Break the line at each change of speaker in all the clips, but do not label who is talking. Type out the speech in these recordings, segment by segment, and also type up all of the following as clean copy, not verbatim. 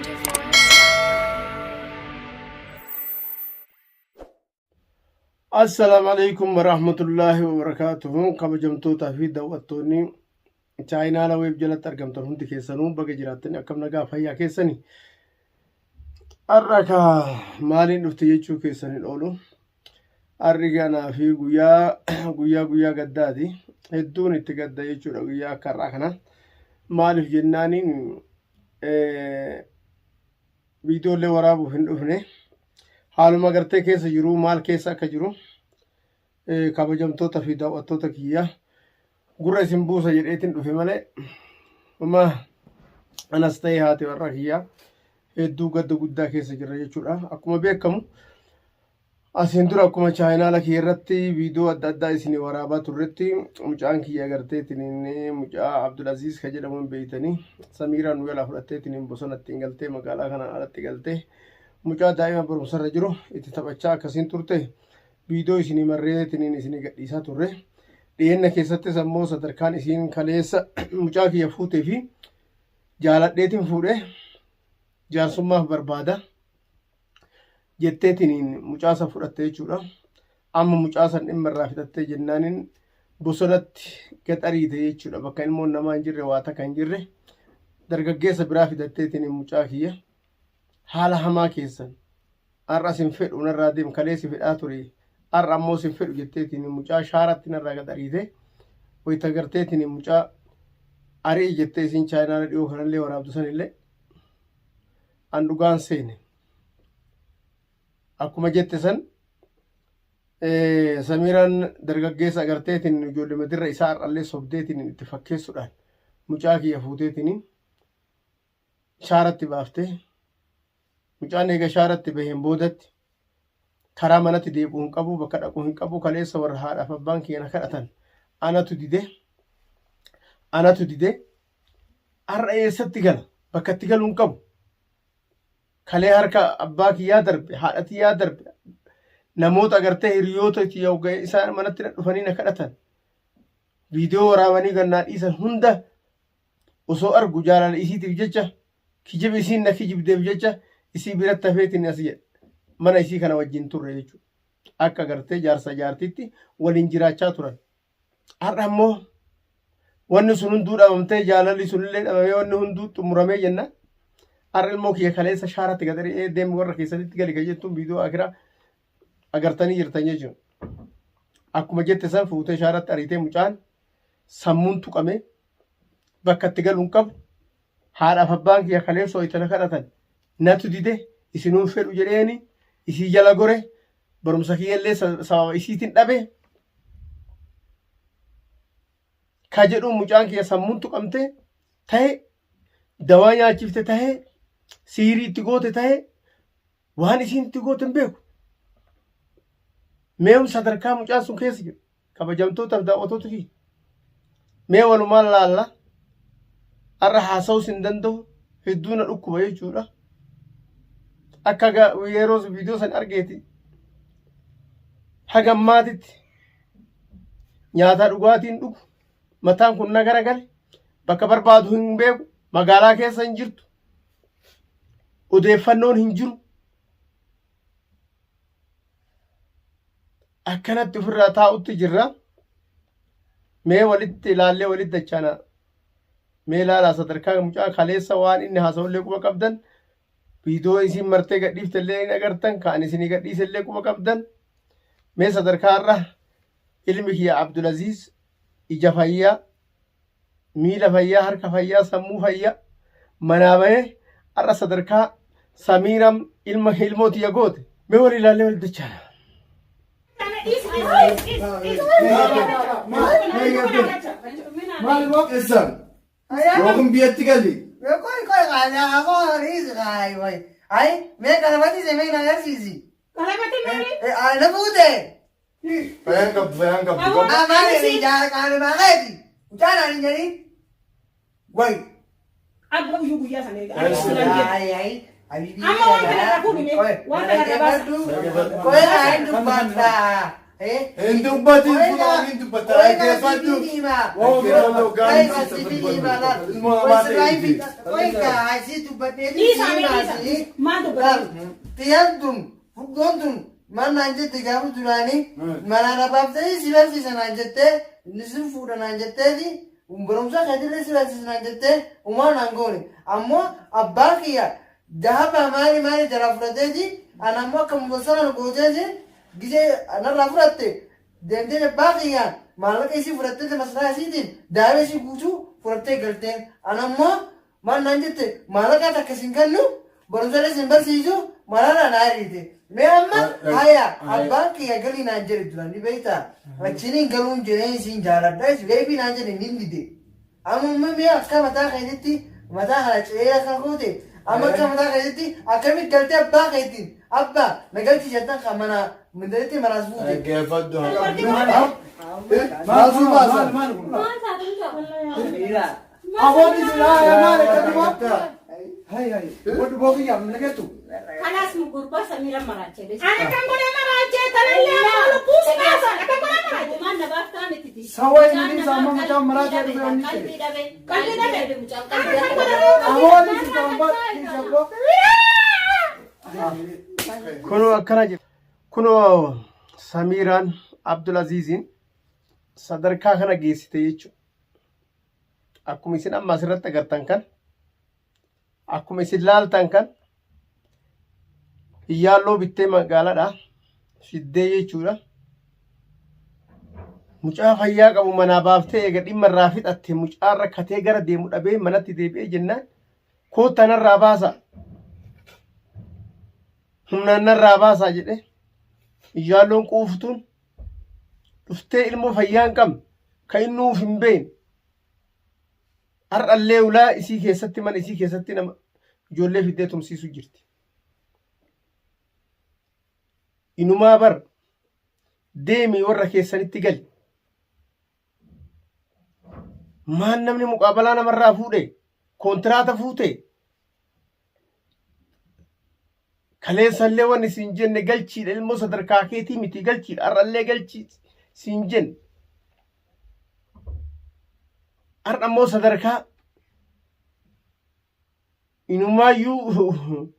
Wonderforest.com.
Assalaamu alaikum warahmatullaahi wabarakaatuhu. Kabajamtootaa fi daawwattoonni chaayinaala weeb jalatti argamtan hundi keessanuu baga jiraattanii, akkam nagaa fayyaa keessanii? Har'a ka maaliin dhufte jechuu keessan hin oolu. Har'i ganaa fi guyyaa guyyaa guyyaa gaddaati. Hedduun itti gadda jechuudha guyyaa akka har'aa kana. Maaliif jennaaniin viidiyoolee waraabuuf hin dhufne. Haaluma gartee keessa jiru, maal keessa akka jiru kabajamtoota fi daawwattoota kiyya gurra isin buusa jedheetiin dhufe malee, uma anas ta'ee haati warra kiyyaa hedduu gadda guddaa keessa jirra jechuudha. Akkuma beekamu asiin dura akkuma chaayinaala kiyya irratti viidiyoo adda addaa isin waraabaa turretti, mucaan kiyya agarteetiin mucaa Abdulaziz ka jedhamuun beeytanii, Samiiraan nu jalaa fudhatteetiin bosonatti hin galtee, magaalaa kanaan alatti galtee mucaa daa'ima barumsarra jiru itti taphachaa akkasiin turte viidiyoo isinii marreetiin isinii gadhiisaa turre. Dhiyeenna keessattis ammoo sadarkaan isiin kaleessa mucaa kiyya fuutee fi jaaladheetiin fuudhe, jaarsummaaf barbaada jetteetiin mucaa san fudhatte jechuudha. Amma mucaa san dhimma irraa fixattee jennaaniin bosonatti gad ariite jechuudha. Bakka ilmoon namaa hin jirre, waa takka hin jirre, dargaggeessa biraa fidatteetiin mucaa kiyya haala hamaa keessan har'a sin fedhu, narraa deem, kalee si fedhaa ture, har'a ammoo sin fedhu jetteetiin mucaa shaaratti narraa gad ariite. Wayita garteetiin mucaa ari'i jettee isiin chaayinaala dhiyoo kanallee waraabdu sanillee an dhugaan seene. Akkuma jette san Samiiraan dargaggeessa agarteetiin ijoollee madirra isaa har'allee sobdeetiin itti fakkeessuudhaan mucaa kiyya fuuteetiin shaaratti baaftee, mucaan eega shaaratti baheen boodatti karaa manatti deebi'uu hin qabu, bakka dhaquu hin qabu. Kaleessa warra haadhaaf abbaan kiyya na kadhatan anatu dide, anatu dide. Har'a eessatti gala? Bakka itti galuu hin qabu. Kalee harka abbaa kiyyaa darbe, haadha tiyyaa darbe, namoota agartee hiriyoota tiyya isaan manatti na dhufanii na kadhatan, viidiyoo waraabanii gannaa dhiisan hunda osoo argu, jaalala isiitiif jecha, kijiba isiin na kijibdeef jecha isii biratti hafeetiin as jedhe mana isii kana wajjin turre jechuudha. Akka gartee jaarsa jaartitti waliin jiraachaa turan. Har'a immoo wanni sun hunduu dhabamtee, jaalalli sunillee dhabamee, wanni hunduu xumuramee jenna. Har'a ilmoo kiyya kaleessa shaaratti gad ari'ee deemi warra keessanitti gali kan jettuun viidiyoo akiraa agartanii jirtan jechuudha. Akkuma jette san fuutee shaaratti ariitee, mucaan sammuun tuqamee bakka itti galu hin qabu. Haadhaaf abbaan kiyya kaleessa wayita na kadhatan natu dide, isinuun fedhu jedheeni isii jala gore, barumsa kiyyallee sababa isiitiin dhabe ka jedhuun, mucaan kiyya sammuun tuqamte ta'e, dawaa nyaachifte ta'e, siirii itti goote ta'e, waan isiin itti goote hin beeku. Mee'um sadarkaa mucaan sun keessa jiru, kabajamtootaaf daawwattoota kiyya, mee walumaan laalla. Har'a haasa'uus hin danda'u, hedduu na dhukkuba jechuudha. Akka yeroo viidiyoo san argeeti haga ammaatitti nyaataa dhugaatiin dhugu mataan kun na garagale, bakka barbaadu hin beeku, magaalaa keessa hin jirtu, odeeffannoon hin jiru. Akkanatti ofirraa taa'utti jirra. Mee walitti ilaallee walitti dachaana. Mee ilaalaa sadarkaa mucaa kaleessa waan inni haasa'ullee quba qabdan, viidiyoo isiin martee gadhiifte illee hin agartan, kaan isinii gadhiise illee quba qabdan. Mee sadarkaa irra ilmi kiyya Abdulaziz ija fayyaa, miila fayyaa, harka fayyaa, sammuu fayyaa manaa bahee har'a sadarkaa Samiiram ilma ilmoo tiyya goote. Mee wal ilaallee wal dachaana.
Eessaan? Yookiin biyyatti gali.
Qoy qoy qoy. Ay, mee qalabati se mee na agarsiisi.
Qalabati maali?
Na fuute.
Fayyaan qabdu, fayyaan qabdu.
Afaan inni jaara qaama keeti. Mucaan ani jedhin. Way.
Abba uyyuu guyyaa sana egaa.
Ay ay.
Amma waan kana irraa fuudhi mee. Waan kana irraa baasa.
Qoy naa hin dubbadha.
Hin dubbatin fuudhaan hin dubbatta. Dhaggeeffadhu.
Dhiisaa mee dhiisaa. Maal dubbata?
Xiyyaan tun fuggoon tun maal naan jette gaafa duraanii manaa na baaftee si barsiisa naan jettee sin fuudha naan jetteeti barumsa keetillee si barsiisa naan jettee umaa naan goone ammoo abbaa kiyya dahaba maali maali jalaa fudhateeti ana ammoo akka mubassana gooteeti gisee narraa fudhatte deemtee abbaa kiyyaan maallaqa isii fudhattee masaraa isiitiin daa'ima isii guutuu fudhattee galteen ana ammoo maal naan jette maallaqa takka sin kennu barumsa sin barsiisu manarraa naa ariite mee amma haya abbaan kiyya galii naan jedhe duraan ni beektaa achiniin galuun jedhee isin jaaladha beebii naan jedhe nin dide amma mee akka mataa keetitti mataa kana ce'ee akka goote amma akka mataa keetitti akkamitti galtee abbaa keetiin abbaa na galchi jettan kan mana mindaletti manaas buute.
Dhaggeeffadhu.
Maal
Maal
maal maal kun?
Maal taate mucaa?
Aboon isin haa maal akka duba? Hai hai. Waddu bookiyyaa hin dhageettu.
Kanaas nu gurbaa Samiira maraachee.
Ani kan godhe maraachee tanallee amma lubbuu si baasa. Akka godhe maraachee.
Gumaan nabaaf ta'an itti.
Sawa inni isaa amma mucaan maraachee dhufe wanni ta'e.
Qalbii dhabe.
Qalbii dhabe.
Mucaan
Ani
qalbii
kan
dhabe.
godhe
Aboon isin ta'an ba'a.
Kunoo akkana jedha. Kunoo Samiiraan Abdulaziiziin sadarkaa kana geessite jechuudha. Akkuma isin amma asirratti agartan kan akkuma isin laaltan kan iyyaalloo bittee magaalaadha fiddee jechuudha. Mucaa fayyaa qabu manaa baaftee eega dhimma irraa fixatte mucaan rakkatee gara deemu dhabee manatti deebi'ee jennaan koottaa narraa baasa humnaan narraa baasaa jedhe iyyaalloon quuftuun dhuftee ilmoo fayyaa hin qabne kan inni nuuf hin beekne har'allee ulaa isii keessatti mana isii keessatti nama ijoollee fiddee tumsiisuu jirti. Inumaa bar deemi warra keessanitti gali. Maal namni muqaabalaa namarraa fuudhe koontiraata fuute kaleessallee wanni siin jenne galchiidha ilmoo sadarkaa keetii miti galchiidha har'allee galchii siin jenne. Har'a immoo sadarkaa inumaayyuu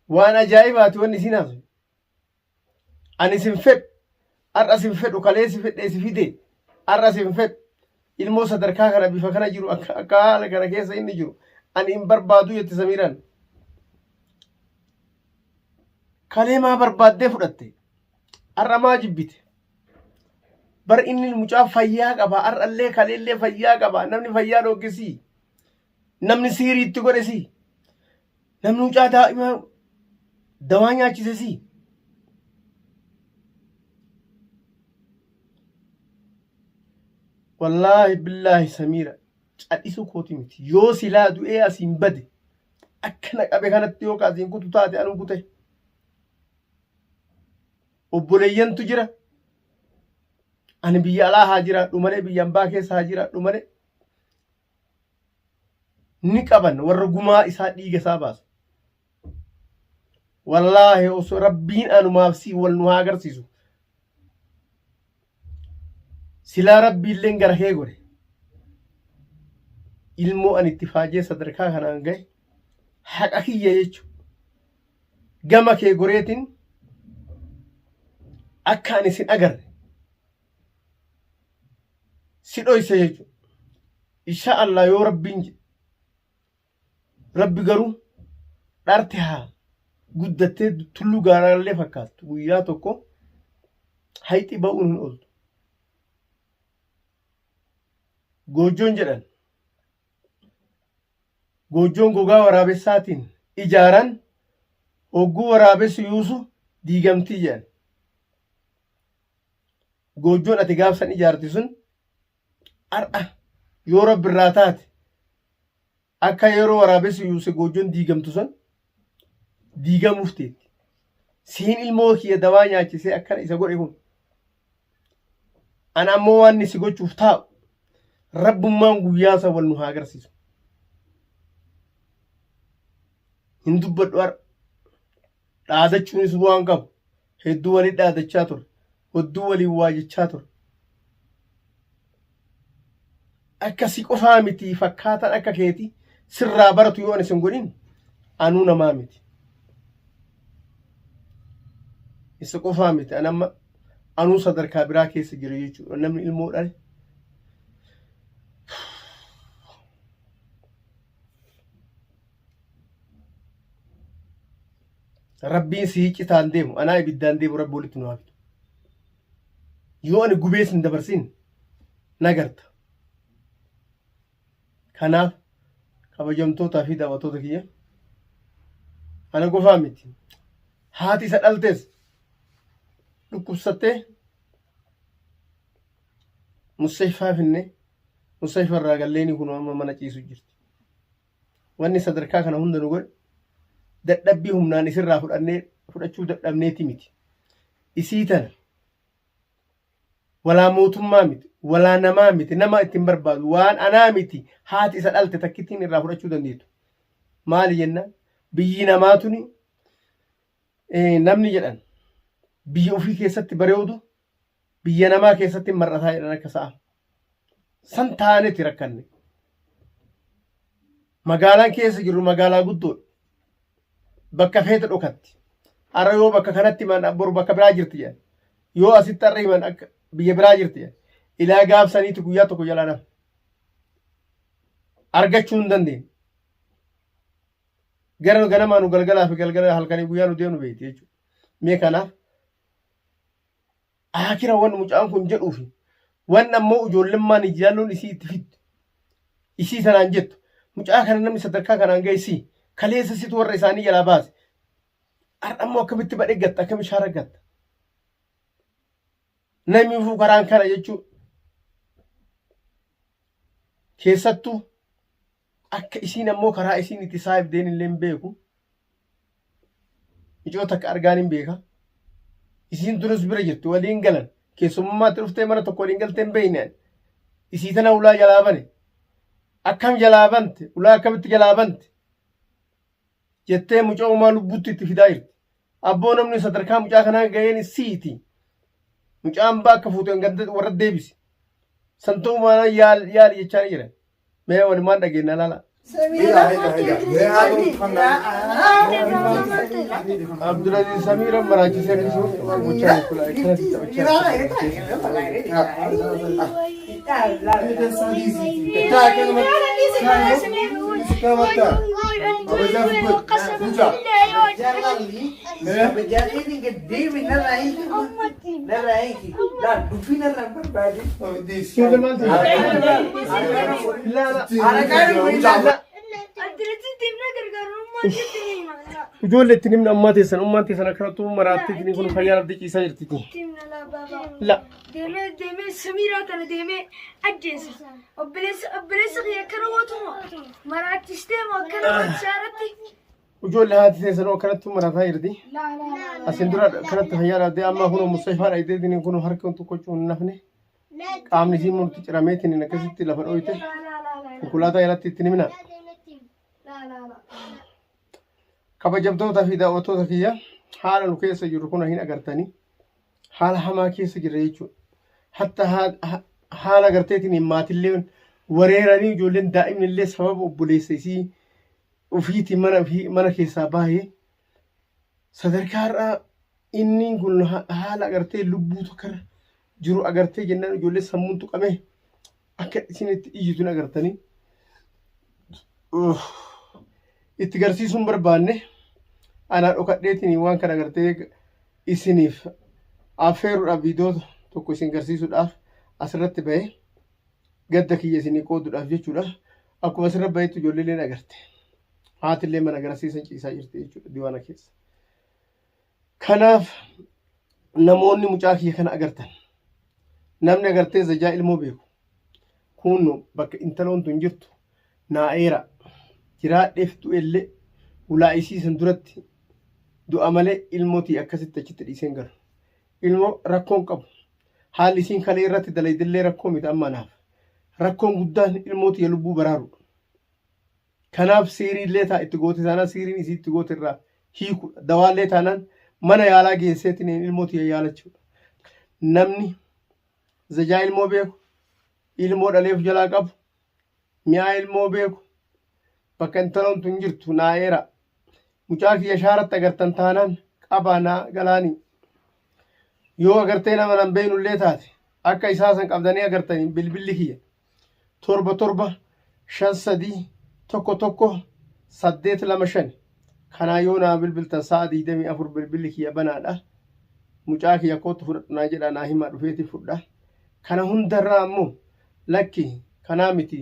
waan ajaa'ibaati wanni isiin haasu. Ani sin fedhu har'a sin fedhu kaleessi fedhee si fide har'a sin fedhu ilmoo sadarkaa kana bifa kana jiru akka akka haala kana keessa inni jiru ani hin barbaadu jette Samiiraan. Kalee maa barbaaddee fudhatte har'a maa jibbite. Bar inni mucaa fayyaa qaba har'allee kaleellee fayyaa qaba namni fayyaa dhooggesii namni siirii itti godhesii namni mucaa daa'ima dawaa nyaachisesii. Wallaahi billaahi Samiira cadhisuu kooti miti yoo silaa du'ee asiin bade akka na qabe kanatti yoo ka asiin kutu taate anuu kute. Obboleeyyantu jira. Ani biyya alaa haa jiraadhu malee biyya ambaa keessa haa jiraadhu malee ni qaban warra gumaa isaa dhiiga isaa baasu. Wallaahi osoo rabbiin anumaaf sii wal nu haa agarsiisu. Silaa rabbiilleen gara kee godhe. Ilmoo ani itti faajee sadarkaa kanaan gahe haqa kiyya jechuudha. Gama kee goreetiin akka ani sin agarre si dhoyse jechuudha. Insha Allah yoo rabbiin jedhe rabbi garuu dharte haa guddattee tulluu gaaraallee fakkaattu guyyaa tokko hayxi ba'uun hin ooltu. Goojjoon jedhan goojjoon gogaa waraabessaatiin ijaaran hogguu waraabessi yuusu diigamtii jedhan. Goojjoon ati gaafsan ijaarte sun har'a yoo rabbi irraa taate akka yeroo waraabessi yuuse goojjoon diigamtu san diigamuuf teetti. Siin ilmoo kiyya dawaa nyaachisee akkana isa godhe kun. Ana ammoo waan inni si gochuuf taa'u rabbummaan guyyaa san wal nu haa agarsiisu. Hin dubbadhu har'a. Dhaadachuunis bu'aan qabu. Hedduu walitti dhaadachaa ture. Hodduu waliin waa jechaa ture. Akkasii qofaa miti fakkaataan akka keeti sirraa baratu yoo ani sin godhin anuu namaa miti. Isa qofaa miti an amma anuu sadarkaa biraa keessa jira jechuudha. Namni ilmoo dhale. Rabbiin sii citaan deemu anaa ibiddaan deemu rabbi walitti nu haa fidu. Yoo ani gubee sin dabarsin nagarta. Kanaaf kabajamtootaa fi daawwattoota kiyya ana qofaa miti. Haati isa dhaltes dhukkubsattee Mustashfaa finne mustashfa irraa galleeni kun amma mana ciisu jirti. Wanni sadarkaa kana hunda nu godhe dadhabbii humnaan isirraa fudhannee fudhachuu dadhabneeti miti. Isii tana walaa mootummaa miti walaa namaa miti nama ittiin barbaadu waan anaa miti haati isa dhalte takkittiin irraa fudhachuu dandeettu. Maali jennaan biyyi namaa tuni namni jedhan biyya ofii keessatti bareedu biyya namaa keessatti mar'ataa jedhan akka sa'a. San taaneeti rakkanne. Magaalaan keessa jirru magaalaa guddoodha. Bakka feete dhokatti. Har'a yoo bakka kanatti himan boru bakka biraa jirti jedhan. Yoo asitti har'a himan akka biyya biraa jirti jedhan. Ilaa gaafsaniiti guyyaa tokko jalaa nama. Argachuu hin dandeenye. Gara ganamaa nu galgalaa fi galgala halkanii guyyaa nu deemnu beekti jechuudha. Mee kanaaf Aakira wan mucaan kun jedhuufi wan ammoo ijoollummaan ijaalloon isii itti fiddu isii sanaan jettu mucaa kana namni sadarkaa kanaan ga'e sii kaleessa situ warra isaanii jalaa baase har'a ammoo akkamitti badhee gatta akkamitti shaara gatta namni fuu karaan kana jechuu keessattuu Akka isiin ammoo karaa isiin itti saahibdeen illee hin beeku. Micoo takka argaan hin beeka. Isiin duras bira jirti waliin galan. Keessummaatti dhuftee mana tokko waliin galtee hin beekne ani. Isii tana ulaa jalaa bane. Akkam jalaa bante? Ulaa akkamitti jalaa bante? Jettee mucoo uumaa lubbuutti itti fidaa jirti. Abboo namni sadarkaa mucaa kanaa ga'een siiti. Mucaan baa akka fuuteen ganda warra deebisi. San ta'uu maanaa yaal yaali jechaa ni jira. Mee walumaan dhageenya laala. Abdulaziz Samiira maraachisee akkasuma gochaa jiru akkanatti taphachaa Ijoollee ittiin himna ammaa teessan ummaan teessan akkanattuu maraattee ittiin kun fayyaa dhabdee ciisaa jirti. La.
Deemee deemee Samiiraa tana deemee ajjeesa. Obboleessa obboleessa kiyya akkana gootuma maraachistee moo akkana gochaaratti.
Ijoollee haati teessan akkanattuu maraataa jirti. Asin dura akkanatti fayyaa dhabdee amma kun Mustafaa dhayitee ittiin kun harka tokko hin nafne. Qaamni isii murti cirameetiin akkasitti lafa dhooyte konkolaataa jalatti ittiin himna. Kabajamtoota fi daawwattoota kiyya haala nu keessa jirru kuna hin agartanii haala hamaa keessa jirra jechuudha. Hatta haala agarteetiin maatillee wareeranii ijoolleen daa'imni illee sababa obboleessa isii ofiitiin mana ofii mana keessaa baay'ee sadarkaa har'aa inni kun haala agartee lubbuu tokkorra jiru agartee jennaan ijoollee sammuun tuqamee akka isin itti iyyitu hin agartanii. Itti garsiisuun barbaanne anaa dhokadheetiin waan kana agartee isiniif affeeruudhaaf viidiyoo tokko isin garsiisuudhaaf asirratti ba'e gadda kiyya isinii qooduudhaaf jechuudha. Akkuma asirra ba'etti ijoollee illee agarte. Haati illee mana garasiisan ciisaa jirti jechuudha diiwaana keessa. Kanaaf namoonni mucaa kiyya kana agartan namni agartee zajaa ilmoo beeku kunno bakka intaloon tun jirtu naa eera jiraadheef du'ellee ulaa isii san duratti du'a malee ilmoo tiyya akkasitti achitti dhiiseen galu. Ilmoo rakkoon qabu haalli isiin kalee irratti dalaydillee rakkoo miti amma anaaf rakkoon guddaan ilmoo tiyya lubbuu baraarudha. Kanaaf siiriillee taa itti goote taanaan siiriin isii itti goote irraa hiikudha. Dawaallee taanaan mana yaalaa geesseetiin ilmoo tiyya yaalachuudha. Namni zajaa ilmoo beeku, ilmoo dhaleef jalaa qabu, mi'aa ilmoo beeku, bakka intaloon tun jirtu naa eera. Mucaa kiyya shaaratti agartan taanaan qabaa naa galaanii. Yoo agartee nama nan beeynullee taate akka isaa san qabdanii agartaniin bilbilli kiyya 7 7 5 3 1 1 8 2 5 kanaa yoo naa bilbiltan sa'a 24 bilbilli kiyya banaadha. Mucaa kiyya kootu fudhadhu naa jedhaa naa himaa dhufeeti fudha. Kana hundarraa ammoo lakki kanaa miti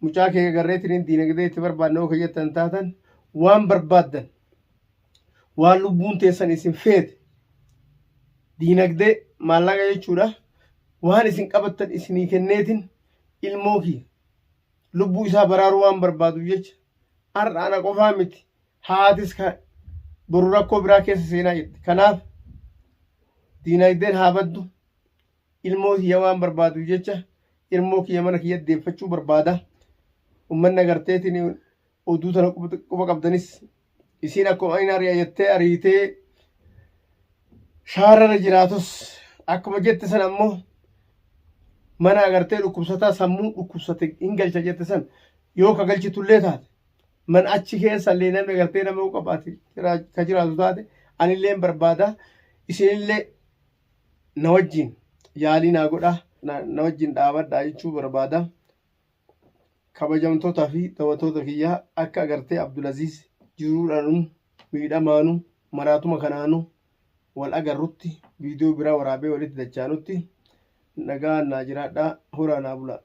mucaa kee agarreetiin diinagdee itti barbaadna yoo ka jettan taatan waan barbaaddan waan lubbuun teessan isin feete diinagdee maallaqa jechuudha waan isin qabattan isinii kenneetin ilmoo kiyya lubbuu isaa baraaruu waan barbaadu jecha har'a ana qofaa miti haatis ka boru rakkoo biraa keessa seenaa jirti kanaaf diinagdeen haa baddu ilmoo kiyya waan barbaadu jecha ilmoo kiyya mana kiyya deeffachuu barbaada ummanni agarteetiin oduu tana quba qabdanis isiin akkuma inni ari'a jettee ariitee shaararra jiraatus akkuma jette san ammoo mana agartee dhukkubsataa sammuu dhukkubsate hin galcha jette san yoo ka galchitullee taate man achi keessa illee namni agartee nama yoo qabaate ka jiraatu taate anillee hin barbaada isinillee na wajjin yaalii naa godha na wajjin dhaabadhaa jechuu barbaada. Kabajamtoota fi dawatoota kiyya akka agartee Abdulaziz jiruudhaanuu miidhamaanuu maraatuma kanaanuu wal agarrutti viidiyoo biraa waraabee walitti dachaanutti nagaan naa jiraadhaa horaa naa bulaa.